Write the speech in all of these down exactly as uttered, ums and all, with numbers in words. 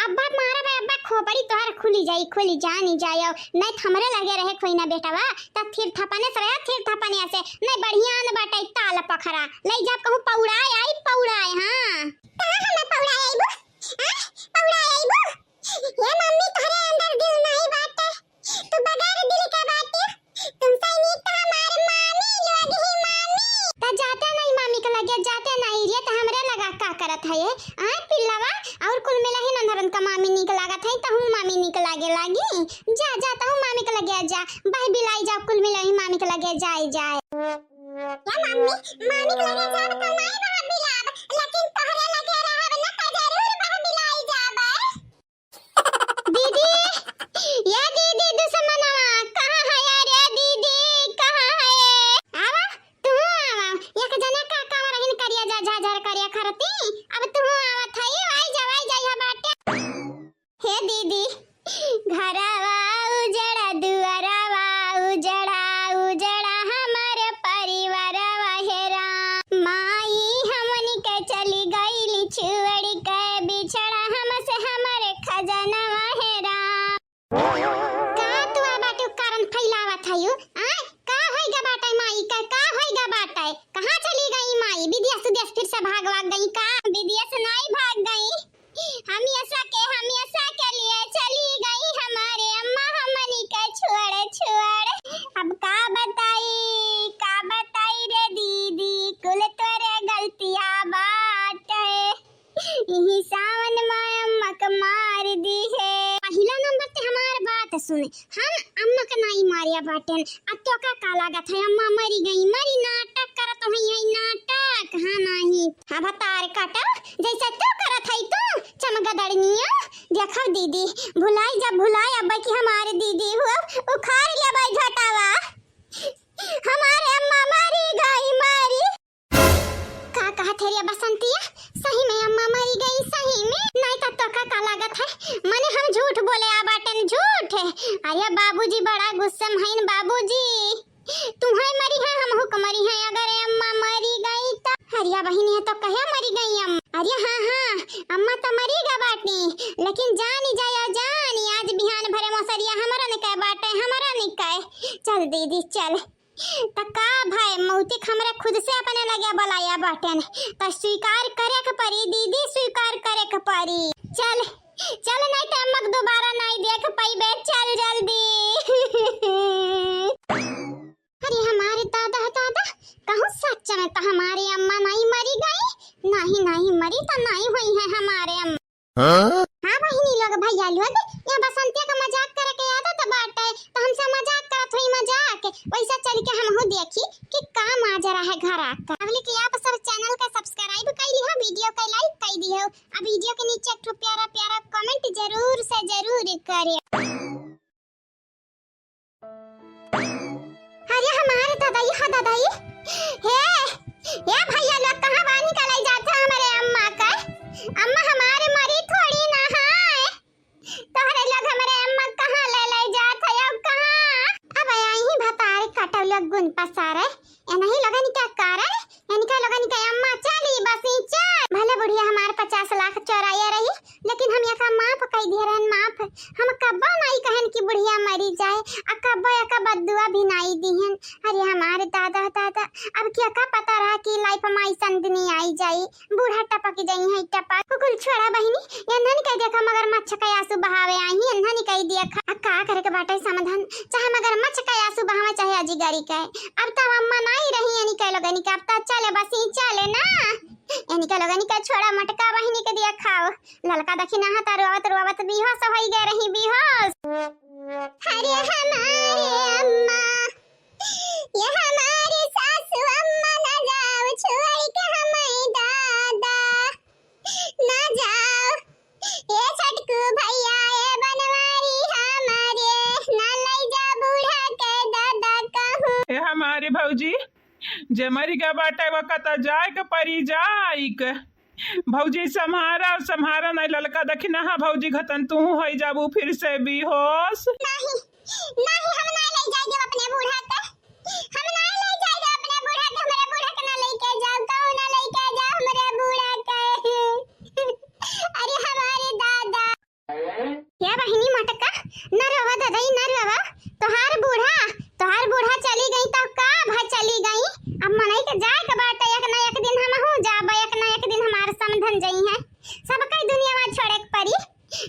अब्बा मारा बे, अब्बा खोपड़ी तोहर खुली जाई, खुली जानी जायो। नहीं त हमरे लगे रहे कोई ना बेटवा, त थिर थपने से रहे, थिर थपने से। नहीं बढ़िया न बाटे ताल पखरा, लई जा कहूँ पौड़ाए आई, पौड़ाए, हाँ। कहाँ हमें पौड़ाए आईबू? आ? पौड़ाए आईबू? ये मम्मी तोहरे अंदर दिल नहीं बाटे, तू बगैर दिल के बाटे। तुमसे नीक तो हमारे मामी लोग ही मामी। त जाते नहीं मामी के लगे, जाते नहीं रे, त हमरे लगा का करत है ये? आय पिल्लवा, और कुल मिला ही नंदरन का मामी नीक लागत है, तहूँ मामी नीक लागे लागी। जा, जा, तहूँ मामी के लगे जा, बह बिलाई जा, कुल मिला ही मामी के लगे जाए, जाए। क्या मम्मी, मामी के लगे जाब तो नहीं बह बिलाब, लेकिन तोहरे लगे रहब न त जरूर बह बिलाई जाब। दीदी, या दीदी दुश्मनवा, कहाँ है रे दीदी, कहाँ है? आवा, तू आवा, एक जने का कावा रहिन करिया जा, झाझर करिया खरती, अब तू आवा थई, आई जा, आई जा, यह बाटे। हे दीदी, घरवा उजड़ा, दुआरवा उजड़ा, उजड़ा हमर परिवारवा हे राम। माई हमनी के चली गईली छोड़ के बिछड़ा हमसे हमर खजनवा हे राम। का तू आ बाटू कारण फैलावत हयू? आय, का होइगा बाटे माई का, का होइगा बाटे? कहाँ चली गई माई? विदेश उदेश फिर से भाग वाग गई का? विदेश नाई भाग गई। हमेशा के, हमेशा के लिए चली गई हमारे अम्मा, हमनी के छोड़, छोड़। अब का बताई, का बताई रे दीदी, कुल तोरे गलतिया बाटे। इही सावन में अम्मा के मार दी है। पहिला नंबर ते हमार बात सुने, हम अम्मा के नाई मारिया बाटेन। आ तोका का लागत है अम्मा मरी गई? मरी, नाटक करत हुई है, नाटक। हाँ नाई। हाँ भतार काटा, जैसे तू करत है तू चमगदड़निया। देखो दीदी, भुलाई जब भुलाई अब कि हमारे दीदी हो उखाड़ ले भाई घटावा। हमारे अम्मा मरी गई, मरी। का कहत है रे बसंतिया? सही में अम्मा मरी गई, सही में? नहीं तो तोका का लागत है? मने हम झूठ बोले आ बाटन, झूठ है। अरे बाबूजी बड़ा गुस्सा में हईन बाबूजी। तुहै मरी है, हमहू क मरी है, अगर अम्मा मरी गई त। अरे बहिनी है तो कहे मरी गई अम्मा? अरे हाँ, हाँ, अम्मा तो मरी गा बाटी, लेकिन जानी जाया जानी, आज बिहान भरे मौसरिया हमरा निकाय बाटे, हमरा निकाय। चल दीदी, चल। त का भाई, मौतिक हमरे खुद से अपने लगे बुलाया बाटेन, त स्वीकार करे के परी दीदी, स्वीकार करे के परी। चल, चल, नहीं त अम्मा के दोबारा नहीं देख पइबे, चल जल्दी। अरे हमारे दादा, दादा, कहूँ सच में त हमारे अम्मा नहीं मरी गई? नहीं, नहीं मरी त नहीं हुई है हमारे अम्मा। हाँ? हाँ बहिनी लोग, भैया लोग, यहाँ बसंतिया का मजाक करे के आदत बाटे, त हमसे मजाक करत हुई मजाक। वैसा चल के हमहू देखी कि का माजरा है घर आकर। अब लेकिन आप सब channel का subscribe कर लिहो, video का like कर दिहो, आ video के नीचे एक ठो प्यारा प्यारा comment जरूर से जरूर करे। अरे हमारे दादाई, हाँ दादाई, हे, ए भैया लोग कहाँ बानी का लई जात है हमरे अम्मा का? अम्मा हमारे मरी थोड़ी ना है। तोहरे लोग हमरे अम्मा कहाँ ले लई जात है, अब कहाँ? अब यही भतारे कटौलिया गुन पसारे, ए नहीं लोगन क्या कारण? इनका लोगन के अम्मा चली बसी चल। भले बुढ़िया हमार पचास लाख चोराया रही, लेकिन हम एका माफ कई दिए रहन, माफ। हम कब्बो नाई कहन कि बुढ़िया मरी जाए, आ कब्बो एका बद्दुआ भी नाई दिहन। अरे हमारे दादा, दादा, अब क्या का पता रहा कि life में ऐसन दिन आई जाई, बूढ़ा टपक जाई है, टपक। कुल छोड़ा बहिनी, एन्हन के देखा मगरमच्छ के आंसू बहावे आई, एन्हन के देखा। आ का करे के बाटे समाधान, चाहे मगरमच्छ के आंसू बहावे, चाहे अजिगरी के। अब त अम्मा नाई रही, एनी के लोगनी के, अब त चले बसी चले ना। एनी के लोगनी के छोड़ा, मोटका बहिनी के दिया खाओ। ललका दखिनहा त रोवत रोवत बेहोश होई गए रही, बेहोश। अरे हमारे अम्मा, ये हमारे सासू अम्मा, ना जाओ छोड़ के हमें दादा, ना जाओ। ए छोटकू भैया, ए बनवारी हमारे, ना लई जा बूढ़ा के दादा कहूँ। ए हमारे भौजी, जे मरि गए बाटे, ओका त जाए के परी, जाए के। भौजी, सम्हारा, सम्हारा, नहीं ललका दखिनहा भौजी घतन तू होई जाबू फिर से बेहोश। नहीं, नहीं, हम ना लई जाए देब अपने बूढ़ा के। हम ना लई जाए देब अपने बूढ़ा के, हमरे बूढ़ा के ना लेके जाओ, कहूँ ना लेके जाओ हमरे बूढ़ा के। अरे हमारे दादा।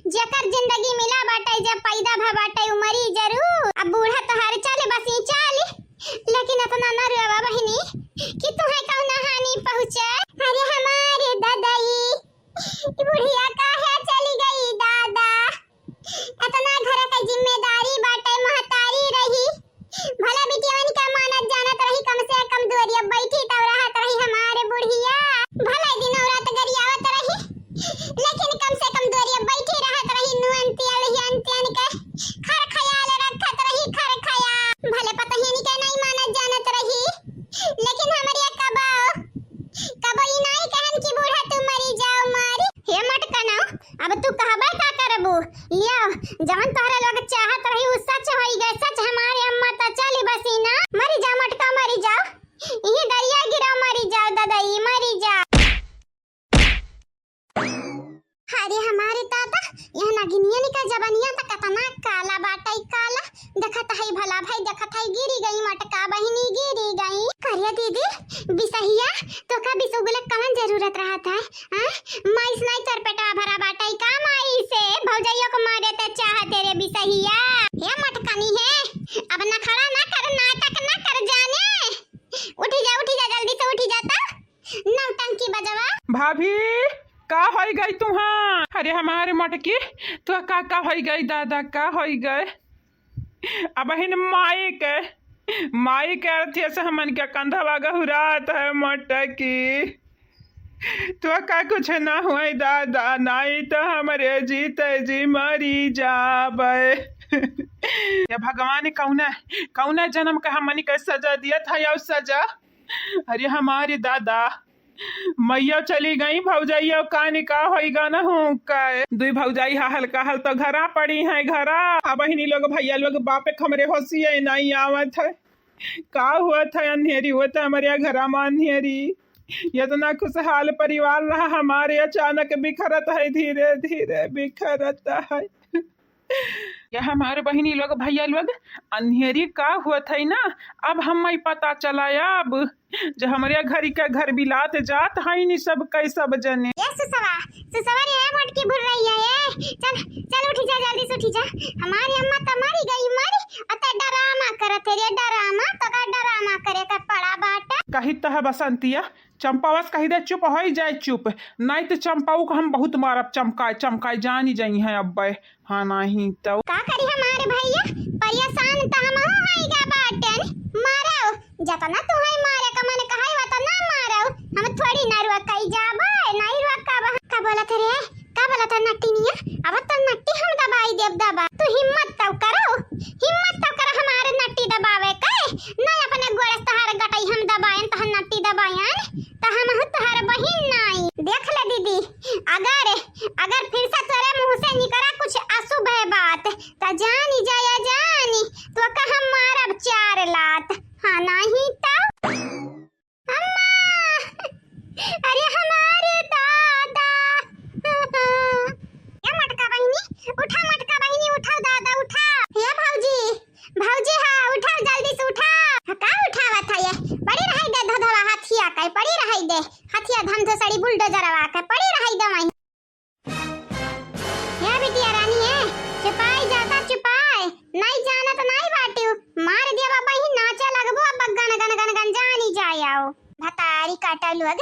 जेकर जिंदगी मिला बाटे, जब पैदा भा बाटे, उ मरी जरूर। अब बूढ़ा तोहार चल बसी चल, लेकिन अतना न रोवा बहिनी कि तुहे कौनो हानि पहुँचे। अरे हमारे ददई, ई बुढ़िया काहे चली गई दादा? अतना घर के जिम्मेदारी बाटे, महतारी रही, भला बिटियवन का मानत जानत रही, कम से कम दुआरिया बैठी तब रहत रही हमारे बुढ़िया। भले दिन औरत गरियावत रही, लेकिन कम से कम दुआरिया बैठी रहत रही, नुअन तियन हियन तियन के खर खयाल रखत रही, खर खयाल। भले पतहियन के नहीं मानत जानत रही, लेकिन हमरे कबो, कबो ई नहीं कहन कि बूढ़ा तू मरी जाओ, मरी। हे मटकनो, अब तू कहबे का करबू? लियो, जवन तोहरे लोग चाहत रही, उ सच होई गए, सच। हमारे अम्मा त चली बसी ना। मरी जा मटका, मरी जाओ, इही दरिया गिरा, मरी जाओ ददई, मरी जा। अरे हमारे दादा, यह नगिनियन का जबनिया त कतना काला बाटई, काला। देखत हई भला भाई, देखत हई, गिरी गई मटका बहिनी, गिरी गई। करिया दीदी, बिसहिया, तोका बिसुगुले कवन जरूरत रहत है? हाँ? माई से नहीं तोर पेटवा भरा बाटई का? माई से भौजाइयों को मारे ते चाहते रे बिसहिया। हे मटकनी है, अब नखड़ा ना कर, नाटक ना कर जाने। उठी जा, उठी जा, जल्दी से उठी जा त। नौटंकी बजवा। भाभी, का होई गई तुहाँ? अरे हमारे मटकी, तू का, का होई गई दादा, का होई गए? अबहिन माई के, माई के अरथिया से हमन के कंधवा गहुरात है मटकी। तो का कुछ ना हुए दादा, नाई तो हमरे जीते जी मरी जाबे। या भगवान, कौना, कौना जन्म का हमन के सजा दिया था, या सजा? अरे हमारे दादा, मैया चली गई, भौजाइया कानी का होई गा ना हूँ का। दुई भौजाई हा हल्का हल तो घरा पड़ी है, घरा। अब बहिनी लोग, भैया लोग, बापे हमरे होशिये नहीं आवत है। का हुआ था, अन्हेरी हुआ था हमारे यहाँ घरा में, अन्हेरी। इतना खुशहाल परिवार रहा हमारे, अचानक बिखरत है, धीरे धीरे बिखरत है। या हमारे बहिनी लोग, भैया लोग, अन्हेरी का हुआ था ना, अब हमें पता चला। अब जो हमरे घरी का घर बिलात जात है नी सब कै सब जने। ए सुसवा, सुसवा रे, ए मोटकी बुढ़ रही है, ए। चल, चल उठी जा, जल्दी से उठी जा। हमारी अम्मा त मरी गई, मरी, अ त डरामा करत है रे, डरामा, तो का डरामा करे का पड़ा बाटा। कही त है बसंतिया, चंपावस कही दे चुप होई जाए चुप, नहीं तो चंपाऊ को हम बहुत मारब, चमकाए, चमकाए जानी जाई है अब्बे। हाँ, नाही तो। का करी हमारे भैया, परेशान त हमहू होई गा बाटेन। मारो, जतना तुहई मारे का मन कहई, वतना मारो। हम थोड़ी ना रुआ कई जाबे, नहीं रुआ का बहा-, का बोलत रे? का बोलत है नट्टिनिया? अब तो नट्टी हम दबाई देब दबा। तू हिम्मत तब करो, हिम्मत तब करो हमारे नट्टी दबावे के। नहीं अपने गोड़े से तहार गटई हम दबाएन, तहार नट्टी दबाएन, त हमहू तहार बहिन नाई। देख ले दीदी, अगर अगर फिर से तोरे मुँह से निकरा कुछ अशुभ है बात, त जानी जाया जानी, तो का हम मारब चार लात। हाँ, नहीं तो। अम्मा! अरे हमारे दादा! या मटका बहिनी, उठा मटका बहिनी, उठाओ दादा, उठा। या भौजी, भौजी, हाँ, उठाओ, जल्दी से उठा। हाँ, का उठावत है ये? पड़ी रही दे धधवा हथिया का, पड़ी रही दे। हथिया धमधो सड़ी बुलडोजरवा का, पड़ी रही दे वहीं। या बिटिया रानी है, चुपाई जाता चुपाई, नहीं जानत नहीं बाटिउ, मार दिया बाबा ही नाचे लगबो, अब गन गन गन गन जानी जाए आओ। भतारी काटा लोग,